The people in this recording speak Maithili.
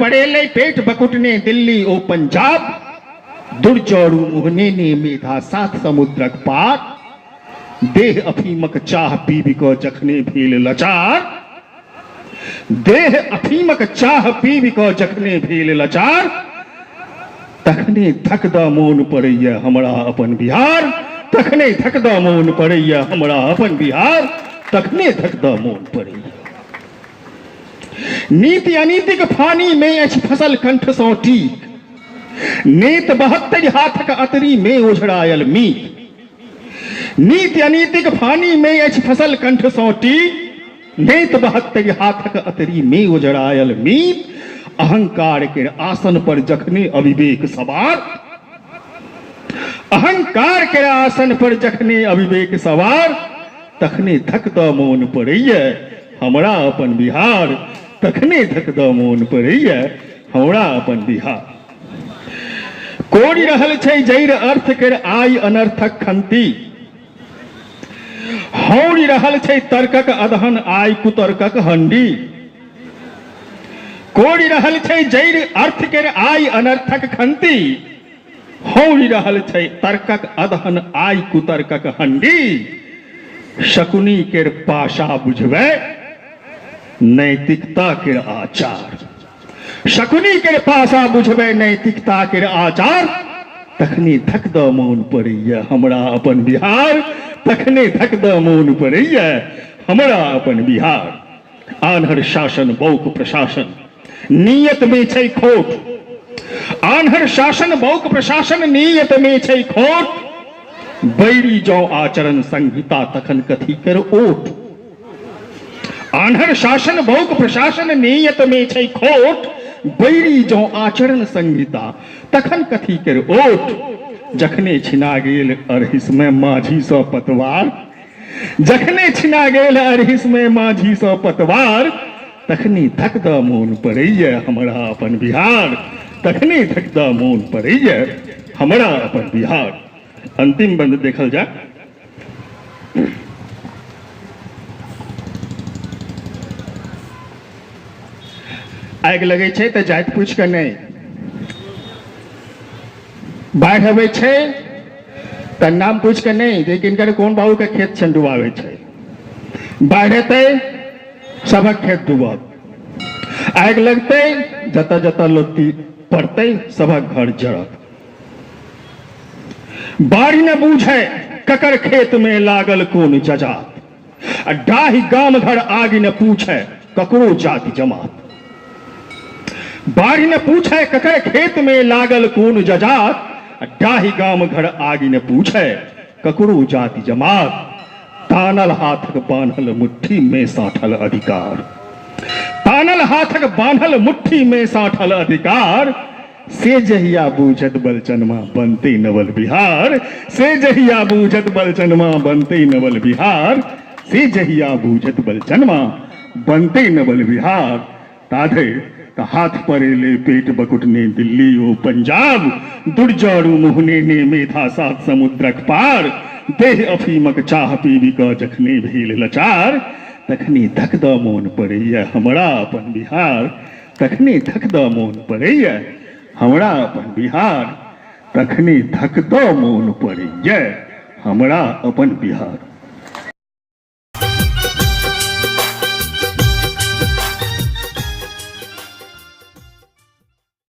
पड़ेलै पेट बकुटने दिल्ली ओ पंजाब, दुर्जोरू मुहने ने मेधा सात समुद्रक पार, देह अफीमक चाह पीबि कऽ जखने भेल लचार, देह अफीमक चाह पीबि कऽ जखने भेल लचार, तखने धक दऽ मोन पड़ैए हमरा अपन बिहार, तखने धक दऽ मोन पड़ैए हमरा अपन बिहार, तखने धक दऽ मोन पड़ैए। नीति अनीतिक फानी में अछि फसल कंठ सौ टीक, नेत 72 हाथक अतरी में ओझरायल मीत। नीति अनीतिक फानी में अछि फसल कंठ सौ टीक, नेत 72 हाथक अतरी में ओझरायल मीत। अहंकार के आसन पर जखने अविवेक सवार, अहंकार के आसन पर जखने अविवेक सवार, तखने धक दऽ मोन पड़ैए हमरा अपन बिहार, तखने धक दऽ मोन पड़ैए हमरा अपन बिहार। कोड़ि रहल छै जैर अर्थ केर आइ अनर्थक खंती, हौड़ि रहल छै तर्कक अदहन आइ कुतर्कक हंडी। कोड़ि रहल छै जैर अर्थ केर आइ अनर्थक खंती, हौड़ि रहल छै तर्कक अदहन आइ कुतर्कक हंडी। शकुनी केर पाशा बुझबै नैतिकता केर आचार, शकुनी केर पाशा बुझबै नैतिकता केर आचार, तखने धक दऽ मोन पड़ैए हमरा अपन बिहार, तखने धक दऽ मोन पड़ैए हमरा अपन बिहार। आन्हर शासन बौक प्रशासन नियत में छै खोट, आन्हर शासन बौक प्रशासन नियत में छै खोट, बैरी जौ आचरण संहिता तखन कथी कर ओट। आन्हर शासन बौक प्रशासन नियत में छै खोट, बैरी जौ आचरण संहिता तखन कथी कर ओट। जखने छिना गेल अरहिस में माझी सँ पतवार, जखने छिना गेल अरहिस में माझी सँ पतवार, तखने धक दऽ मोन पड़ैए हमरा अपन बिहार, तखने धक दऽ मोन पड़ैए हमरा अपन बिहार। अंतिम बंद देखल जाय। आगि लगै छै तऽ जाति पूछि कऽ नहि, बाढ़ि अबै छै तऽ नाम पूछि कऽ नहि जे किनकर कोन बाबूके खेत छनि डुबाबै छै। बाढ़ि एतै सभक खेत डूबत, आगि लगतै जतऽ जतऽ लोटी पड़तै सभक घर जरत। बाढ़ि ने बूझै ककर खेत में लागल कोन जजात, आ डाहि गाम घर आगि ने पूछै ककरो जाति जमात। बाढ़ि ने पूछै ककर खेत में लागल कोन जजात, आ डाहि गाम घर आगि ने पूछै ककरो जाति जमात। तानल हाथक बान्हल मुट्ठी में साठल अधिकार, तानल हाथक बान्हल मुट्ठी में साठल अधिकार, से जहिया बूझत बलचनमा बनते नवल बिहार, से जहिया बूझत बलचनमा बनते नवल बिहार, से जहिया बूझत बलचनमा बनते नवल बिहार। ताधे त हाथ परेले पेट बकुटने दिल्ली ओ पंजाब, दुर्जारू मुहने ने मेधा सात समुद्रक पार, देह अफीमक चाह पीबि कऽ जखने भेल लचार, तखने धक दऽ मोन पड़ैए हमरा अपन बिहार, तखने धक दऽ मोन पड़ैए हमरा अपन बिहार, तखने धक दऽ मोन पड़ैए हमरा अपन बिहार।